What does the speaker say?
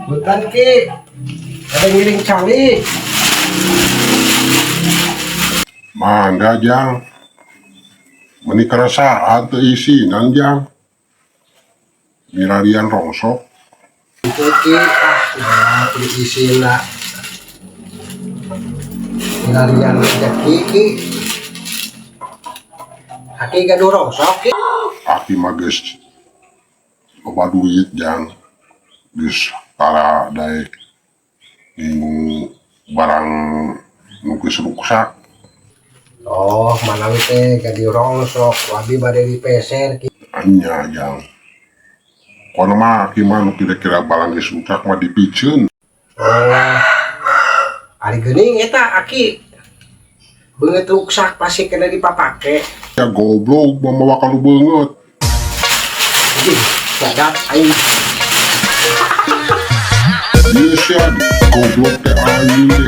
Punten, Ki. Bade ngiring calik. Mangga, Jang. Meni kerasaan teu isinan, Jang. Milarian rongsok. Itu, Ki, ah, nah, kudu isina. Milarian rezeki, Ki. Aki gaduh rongsok, Ki? Aki mah geus loba duit, Jang. Geus tara daek ngingu barang nu geus ruksak. Oh, manawi teh gaduh rongsok, abi bade dipeser, Ki. Anya, Jang. Kono mah aki mah nu kira-kira barang geus ruksak mah dipiceun. Oh. Ari geuning eta aki. Beungeut ruksak pasti kena dipapake. Ya goblok, mamawa ka nu beungeut. Ih, badak aing. Ieu sia goblok teh, anjing deh.